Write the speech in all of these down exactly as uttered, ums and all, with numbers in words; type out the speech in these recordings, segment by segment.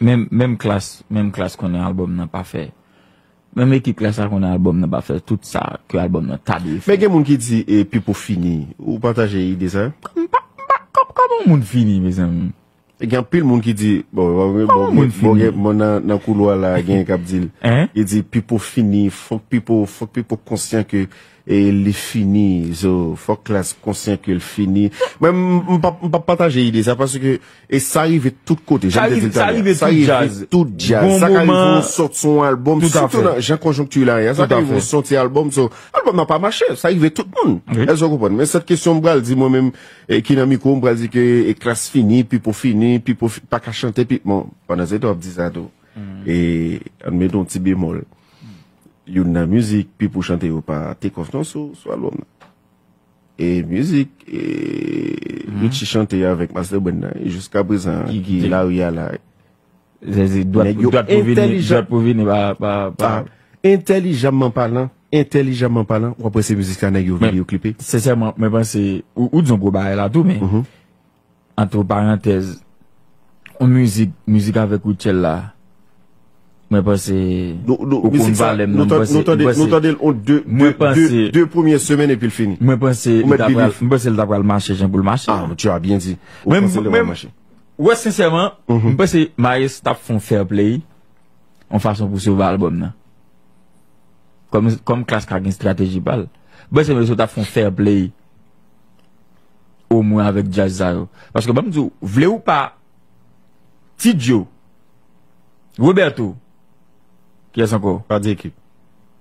Menm, menm Klass, menm Klass konnen albòm nan pa fè. Menm ekip Klass la konnen albòm nan pa fè tout sa ke albòm nan ta dwe fè. Men gen moun ki di e Pipo fini. Ou pataje ide sa? M pa, m pa, kòm, kòman moun fini, mezanmi? Gen anpil moun ki di, bon, bon, bon, bon, gen, bon, nan, nan koulwa la, gen k ap di l. Hein? Li di Pipo fini, fòk Pipo, fòk Pipo konsyan ke e li fini. So, fòk Klass konsyan ke l fini. Mwen, m, m pa, m pa pataje ide sa, paske e sa rive tout kote, jan m te di l talè. Sa rive tout djaz. Sa rive tout djaz. Sa ka rive w sòti yon albòm, sitou nan jan konjonkti la ye a, sa ka rive w sòti albòm, so, albòm nan pa mache, sa rive tout moun. Èske w konprann? Men sèt kesyon m pral di mwen menm, e, ki nan mikwo, m pral di ke e Klass fini, Pipo fini, Pipo fi-, pa ka chante, pi, bon, pandan se tan w ap di sa tou. E, ann mete yon ti bemòl. Youn nan mizik Pipo chante yo pa Takeoff non sou, sou albòm nan. E mizik, e, Richie chante avèk Master Brand nan, e jiska prezan, ki, ki lari a la. Dwat pou vini, dwat pou vini pa, pa, pa. Entèlijanman palan, entèlijanman palan, w ap wè se mizik sa nèg yo vini yo klipe. Sensèman, mwen panse, ou, ou di yon gwo bagay la tou, men, antre parantèz, yon mizik, mizik avèk Rutshelle la, mwen panse, ou konn valè m nan, mwen panse, nou tande, nou tande l on de, de, de, de premye semèn epi l fini. Mwen panse, mwen panse li ta pral mache jan pou l mache. Ah, tu as bien dit. Ou panse li pral mache? Wè, sensèman, m panse Maes t ap fè yon fair play, yon fason pou sove albòm nan. Kòm, kòm Klass ka gen estrateji pa l. M panse mesye t ap fè yon fair play, omwen avèk djaz sa yo. Paske ban m di w, vle ou pa, Ti Djo, Roberto, kiyès ankò? Pa di ekip.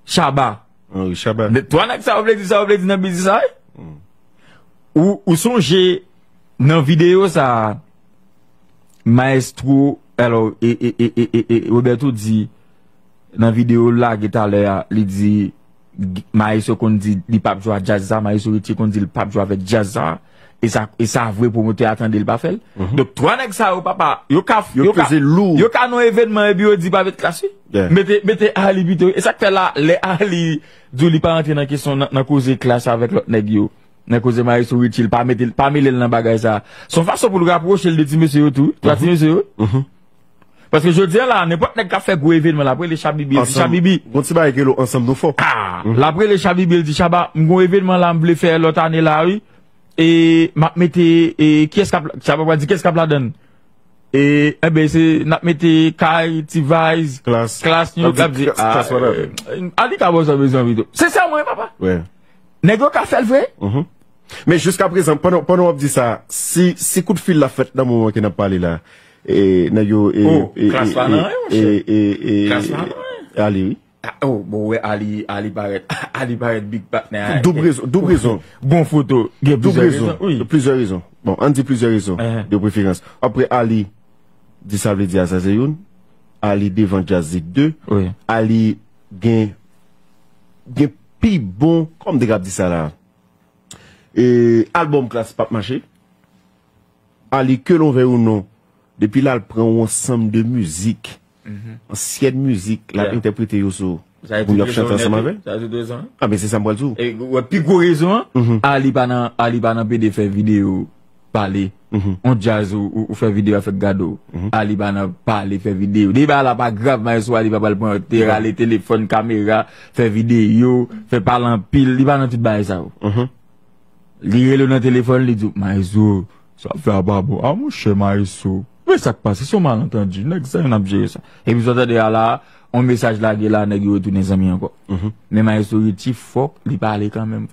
Shabba. Ah wi, Shabba. Twa nèg sa yo vle di sa yo vle di nan biznis sa, wi. Ou, ou sonje nan videyo sa a, Maestro, alò, e, e, Roberto di, nan videyo l lage talè a, li di, Maestro konn di li p ap jwe a djaz sa, Maestro Richie konn di l p ap jwe avèk djaz sa, e sa, e sa vre pwomotè a tande l pa fè l. Donk, twa nèg sa yo, papa, yo ka, yo ka, yo ka nan yon evènman epi yo di pa met Klass wi. Mete, mete Arly pito. E sa k fè la, lè Arly di w li pa rantre nan kesyon, nan, nan koze Klass avèk lòt nèg yo, nan koze Maestro Richie, l pa mete, pa mele l nan bagay sa. Se yon fason pou l rapwoche l de ti mesye yo tou, twa ti mesye yo. Paske jodi a la, nenpòt nèg k ap fè gwo evènman, l ap rele Shabibi, l di Shabibi. Gon ti bagay ke lo ansanm nou fò. Ah, l ap rele Shabibi, l di Shabba, m gon evènman la, m vle fè lòt ane la, wi. E m ap mete, e, kiyès k ap, Shabba pral di kiyès k ap ladann. E, enben, se, n ap mete Kay, T-Vice, Klass, Klass, nou, Klass, Klass, ah, Arly ka ba w sa w bezwen wi tou. Sensèman, wi, papa. Nèg yo ka fè l vre. Men jiska prezan, pandan, pandan w ap di sa, si, si kout fil la fèt nan moman ke n ap pale la, e, nèg yo, e, oh, e, Klass pa nan anyen, monchè. Klass pa nan anyen. Arly, wi. Ah, oh, bon, wè, Arly, Arly parèt, Arly parèt big patnè. Doub rezon, doub rezon. Bon foto, gen plizyè rezon, wi. Plizyè rezon. Bon, ann di plizyè rezon, de preferans. Apre Arly, di sa vle di a sa se youn. Arly devan djaz se de. Wi. Arly gen, gen pi bon, kòm m te ka ap di sa la. E, albòm Klass p ap mache. Arly, que l'on veuille ou non, depi l al pran yon ansanm de mizik, ansyèn mizik, l ap entèprete yo sou moun y ap chante ansanm avè l. Sa se tout rezon, wi. Ah, men se sa m pral di w. E, wè, pi gwo rezon an, Arly pa nan, Arly pa nan pede fè videyo pale. On djaz ou, ou, ou fè videyo avèk Gado. Arly pa nan pale, fè videyo. Depi bagay la pa grav, Maestro Arly pa pral pran, te rale telefòn, kamera, fè videyo, fè pale anpil. Li pa nan tout bagay sa yo. Li rele w nan telefòn, li di w, "Maestro, sa w ap fè a pa bon." "Ah, monchè, Maestro, men sa k pase, se yon malantandi, nèg sa yo n ap jere sa." Epi sa w tande a la, on mesaj lage la, nèg yo retounen zanmi ankò. Men Maestro Richie, fòk li pale kanmenm.